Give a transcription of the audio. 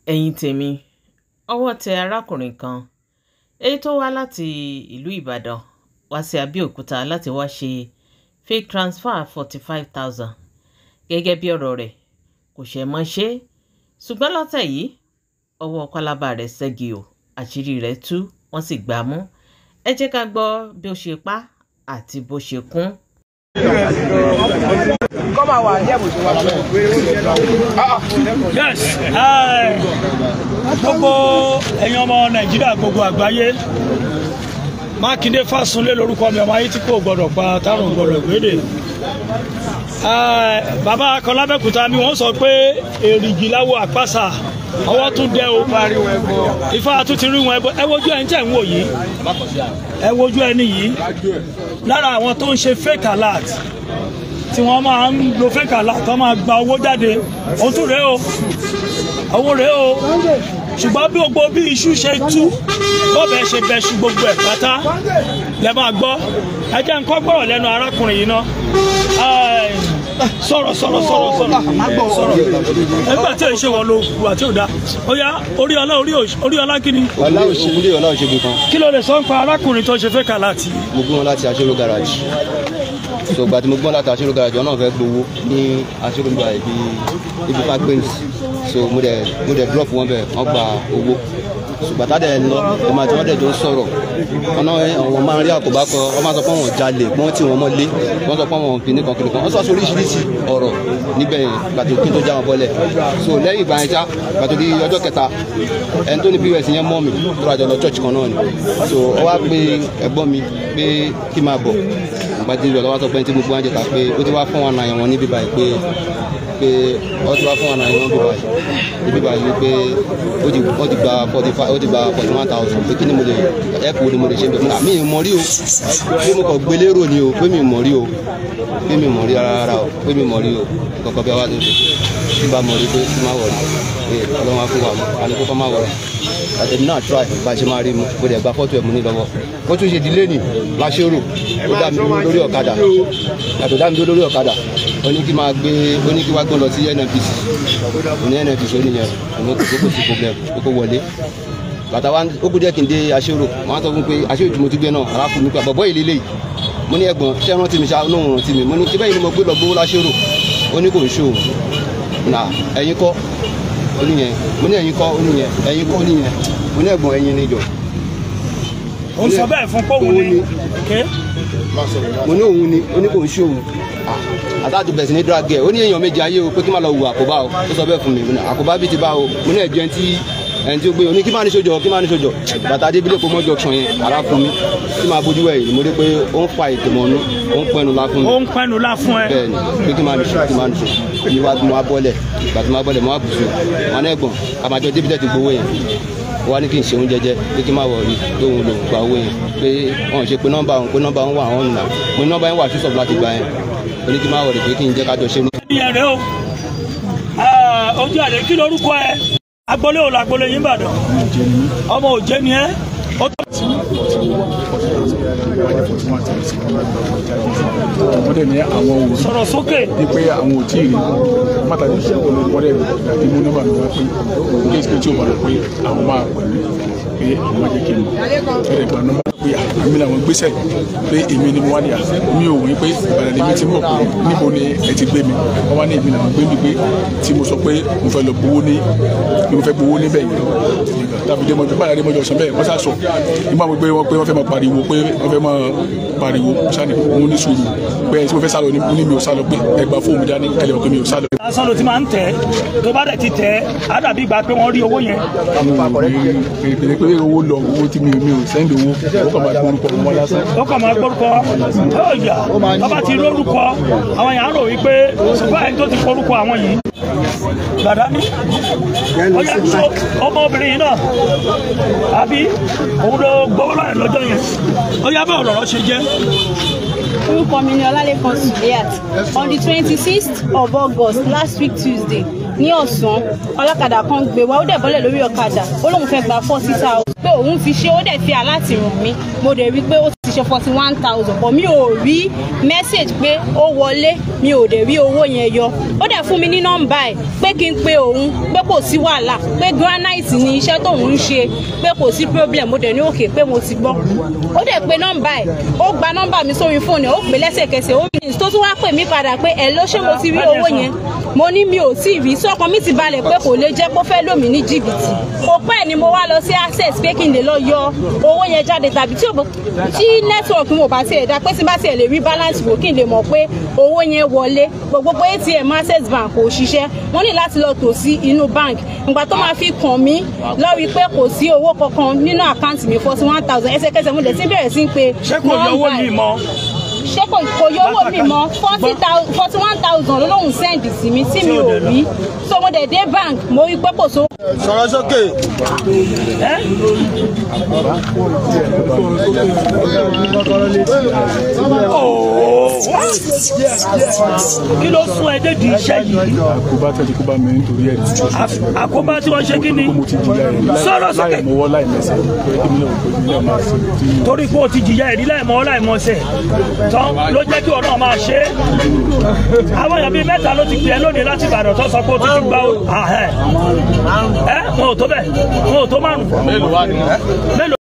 Ẹ̀yin tèmi, ọwọ́ tẹ arákùnrin kan èyí tó wá láti ìlú Ìbàdàn wá sí Abẹ́òkúta láti wá ṣe fake transfer 45,000. Gẹ́gẹ́ bí ọ̀rọ̀ rẹ̀, kò ṣẹ̀ mọ́ ṣe, ṣùgbọ́n lọ́tẹ̀ yìí ọwọ́ pálábá rẹ̀ ṣẹ́gi o, àṣírí rẹ̀ tú, wọ́n sì gbá a mú. Ẹ jẹ́ ká gbọ́ bí ó ṣe pa àti bó ṣe kún. Yes, gbogbo ẹ̀yin ọmọ Nàìjíríà, gbogbo àgbáyé, Mákindé Fásunlé lórúkọ mi, ọmọ ayé tí kò gbọdọ̀ pa tárùn gbọdọ̀ gbédè. Bàbá Akọlábẹ́kúta mi, wọ́n sọ pé èrìgì láwo àpáṣà, ọwọ́ tún dẹ o, ifá tún ti rí wọn. Ẹ wojú ẹni tẹ̀ ń wò yìí, ẹ wojú ẹni yìí, lára àwọn tó ń ṣe fake alert tí wọ́n máa ń lo fake alert tó máa gba owó jáde, òun tún rèé o, owó rèé o. Ṣùgbọ́n bí gbogbo bí iṣu ṣe tú, bọ́ọ̀bẹ ṣe bẹṣu gbogbo ẹ̀ pátá lẹ máa gbọ́. Ẹ jẹ́ n kọ́ gbọ́rọ̀ lẹ́nu arákùnrin yìí náà. Sọ̀rọ̀ sọ̀rọ̀ sọ̀rọ̀ sọ̀rọ̀ sọ̀rọ̀ nígbà tí ò ń ṣe wọn ló wà tí ò dá. Ó yá, orí ọlá, orí ọlá kí ni? Ọlá òṣèlú, ọlá òṣèlú kan. Kí ló lè sọ ń pa arákùnrin tó ṣe fake alert? Mo gbé wọn láti Aṣèrò garage. So ìgbà tí mo gbé wọn láti Aṣèrò garage, wọn náà fẹ́ gbowó ní Aṣèrò garage ibi Fagbemi. So mo dẹ̀ drop wọn bẹ̀, wọ́n gba owó. Ṣùgbọ́n tá dẹ̀ lọ, ọmọ àti wọn dẹ̀ jọ ń sọ̀rọ̀. Wọn náà àwọn máa ń rí àkóbá kan, wọ́n máa sọ pé wọ́n jalè, wọ́n tì wọ́n mọ́lé, wọ́n sọ pé wọ́n kìnnì kan kìnnì kan. Wọ́n sọ oríṣiríṣi ọ̀rọ̀ níbẹ̀ yẹn gbàtò kí n tó já wọn bọ́lẹ̀. So lẹ́yìn ìgbà yẹn ṣá, gbàtò di ọjọ́ kẹta, ẹni tó ní POS yẹn mọ́ mi, tó rájọ lọ church kan náà ni. So ó wá pe ẹ̀gbọ́n mi pé kí n máa bọ̀. Àgbàdo ìlú ọlọ́wọ́ sọ pé tí gbogbo wọn jẹta pé ó ti wá fún wọn náà wọn níbí báyìí pé ó ti wá fún wọn náà wọn níbí báyìí pé ó ti gba 45, ó ti gba 41,000, pé kí ni mo lè ẹ̀pù ni mo lè ṣe bẹ́ẹ̀. Mi ì mọ̀ rí o, pé mo kàn gbé lérò ni o, pé mi ì mọ̀ rí o, pé mi ì mọ̀ rí rárá o, pé mi ì mọ̀ rí o. Kọ̀ọ̀kan bí a wá tó ṣe tí bá mọ̀ rí pé kí má wọ̀ rí pé Ọlọ́run á fún wa mọ́, àní kókó má wọ̀ rí. Àtẹ̀mí náà try bá a ṣe máa rí mu, mo dẹ̀ gba fọ́tò ẹ̀ mú ní lọ́wọ́. Ó tún ṣe dílé nì láṣẹ́rò, ó dá mi dúró lórí ọ̀kadà. Àtò dá mi dúró lórí ọ̀kadà, ó ní kí máa gbé, ó ní kí wá gbọ́n lọ sí NNPC. Ó ní NNPC ó nìyẹn, òun kò sí problem, ó kó wọlé. Bàtà wa ó kú díẹ̀ kí n dé Aṣèrò, wọ́n á sọ fún pé Aṣèrò tí mo ti gbé náà, arákùnrin mi pé àbọ̀bọ́ yìí lélẹ́yìí. Mo ní ẹ̀gbọ́n, ṣé rántí mi ṣá, lóhùn rántí mi. Mo ní síbẹ̀ yìí ni mo gbé lọ gbówó láṣèrò. Ó ní kò ń ṣòwò. Nà ẹ̀yin kọ́, ó níyẹn. Mo ní ẹ̀yin kọ́, ó níyẹn. Ẹ̀yin kọ́, ó níyẹn. Mo ní ẹ̀gbọ́n ẹ̀yin ni jọ. Ó sọ bẹ́ẹ̀ fún pé òun ni. Mo ní òun ni, ó ní kò ń ṣòwò. Àtàtù bẹ̀sẹ̀ ní drag ẹ̀, ó ní èèyàn méje ayé o, pé kí má lọ wù àkóbá o. Ó sọ bẹ́ẹ̀ fún mi, àkóbá bíi ti bá o. Mo ní ẹ̀jẹ̀ tí ẹni tí ó gbé, ó ní kí má ní sójọ, kí má ní sójọ. Bàtà débílẹ̀ kó mọ́ junction yẹn, ara fún mi. Tí máa bójú ẹ̀ yìí, mo rí pé ó ń fa ètò mọ́nú, ó ń pẹ́nu lá fún mi. Ó ń pẹ́nu lá fún ẹ. Bẹ́ẹ̀ni, pé kí má ní sójọ, kí má ní sójọ. Mi wá mo wá bọ́lẹ̀, bàtà mo wá bọ́lẹ̀, mo wá bùsùn. Wọn ẹ̀gbọ́n, àmàjọ débílẹ̀ ti gbowó yẹn. Wọ́n á ní kí n ṣe oúnjẹ jẹ, pé kí n má wọ̀ rí lóhun lòun gba owó yẹn. Pé wọ́n ṣe pé nọ́mbà òun, pé nọ́mbà òun wà òun nà. Mo ní nọ́mbà yẹn wà sísọ̀bù láti gbà yẹn. Ó ní kí n má wọ̀ rí pé kí n jẹ́ ká jọ ṣe ní. Ìyẹn rèé o, ojú àlè kí lorúkọ ẹ? Agbolé ò lágbolé yín Ìbàdàn. Ọmọ òjé ni ẹ. Wọ́n dẹ̀ ní àwọn òòrùn. Sọ̀rọ̀ sókè. Ní pé àwọn ò tí ì rí mátà ní wọ́n dẹ̀ dàbí mú nọ́mbà mi wá pé kí ẹ̀sìn tí ò bá lọ pé àwọn máa pè mí pé àwọn máa jẹ́ kí n mọ̀. Wọ́n dẹ̀ gba nọ́mbà pé àmì làwọn gbéṣẹ̀ pé èmi ni mo wá ní à mi ò wí pé Ìbàdàn lèmi ti mọ̀ pé níbo ni ẹ ti gbé mi. Wọ́n wá ní èmi làwọn gbé mi pé tí mo sọ pé mo fẹ́ lọ gbowó ní mo fẹ́ gbowó níbẹ̀ yẹn. Tàbí dé mọ́jọ báyà dé mọ́jọ sọ bẹ́ẹ̀ wọ́n sá sọ ìmọ̀ àwọn pé wọ́n pé wọ́n fẹ́ máa pariwo pé wọ́n fẹ́ máa pariwo sani òun ní sùúrù pé ẹ tí mo fẹ́ sálọ ní mi ò sálọ pé ẹ gba fóònù dání kẹlẹ̀ ọ̀kẹ́ mi ò sálọ. Lásán ló ti máa ń tẹ̀, tó bá dẹ̀ ti tẹ̀ á dàbí ìgbà pé wọ́n rí owó yẹn. Pèrè pé owó lọ, owó tí mi ò sẹ́ndì owó, ó kàn máa gbórúkọ wọn lásán. Ó kàn máa gbórúkọ, ọ̀yà tó bá ti lórúkọ àwọn yàrá rò wípé ṣùgbọ́n ẹni tó ti forúkọ àwọn yìí. Gbàdá ní ọyá tó ọmọbìnrin yìí náà àbí òun ló gbowó lọ́yẹ̀ lọ́jọ́ yẹn, ọyá bá ọ̀rọ̀ ṣe jẹ́. Orúkọ mi ni Ọlálékan Suliat. On the 26th of August last week Tuesday ní ọ̀sán, ọlọ́kadà kan gbé wa, ó dẹ̀ bọ́lẹ̀ lórí ọ̀kadà, ó lóun fẹ́ gba 40,000 pé òun ti ṣe, ó dẹ̀ fi àláti ràn mí, mo dẹ̀ rí pé ó ti ti ṣe 41,000, but mi ò rí message pé ó wọlé, mi ò dẹ̀ rí owó yẹn yọ. Ó dẹ̀ fún mi ní nọ́mbà ẹ̀ pé kí n pe òun, pé kò sí wàhálà, pé granite ni iṣẹ́ tóun ń ṣe, pé kò sí problem. Mo dẹ̀ ní òkè pé mo ti gbọ́. Ó dẹ̀ pe nọ́mbà ẹ̀, ó gba nọ́mbà mi sórí fóònù ẹ̀, ó pè lẹ́sẹ̀kẹsẹ̀. Ó ní tó tún wá pè mí padà pé ẹ̀ ló ṣé mo ti rí owó yẹn. Mo ní mi ò tí ì rí, sọ́kàn mi ti balẹ̀ pé kò lè jẹ́ kó fẹ́ lò mí ní jìbìtì. Kò pẹ́ ni mo wá lọ sí Access pé kí n lè lọ yọ owó yẹn jáde, tàbí tí nẹ́tíwọ̀kì mo bá tiẹ̀ dá, pé tí n bá tiẹ̀ lè rí balance wò kí n lè mọ̀ pé owó yẹn wọlé. Gbogbo ATM Access Bank kò ṣiṣẹ́, wọ́n ní láti lọ tò sí inú bank. Ìgbà tó máa fi kàn mí lórí pé kò sí owó kankan nínú àkáǹtì mi, 41,000. Ẹsẹ̀kẹsẹ̀ mo dẹ̀ ti bẹ̀rẹ̀ sí pé ṣé kò yọ owó mi mọ́? Ṣé kò yọ owó mi mọ́? 41,000 ló lóun send sí mi tí mi ò rí. So mo dẹ̀ dé bank, mo rí pé kò sówó. Sọ̀rọ̀ sókè. Kí ló sún ẹ dé di iṣẹ́ yìí? Àkóbá tẹ́tí kó bá mi nítorí ẹ̀. Àkóbá tí wọ́n ṣe kí ni? Mo ti jìyà ẹ̀rí Sọ̀rọ̀ sókè. láì mọwọ́ láì mẹsẹ̀. Torí pé o ti jìyà ẹ̀rí láì mọwọ́ láì mọsẹ̀ tán ló jẹ́ kí ọ̀nà máa ṣe é. Àwọn èèyàn bíi mẹ́ta ló ti pè é lónìí láti Ìbàdàn tó sọ pé o ti ti gba ẹ wọn ò tó bẹ́ẹ̀, wọn ò tó márùn-ún. Mélòó?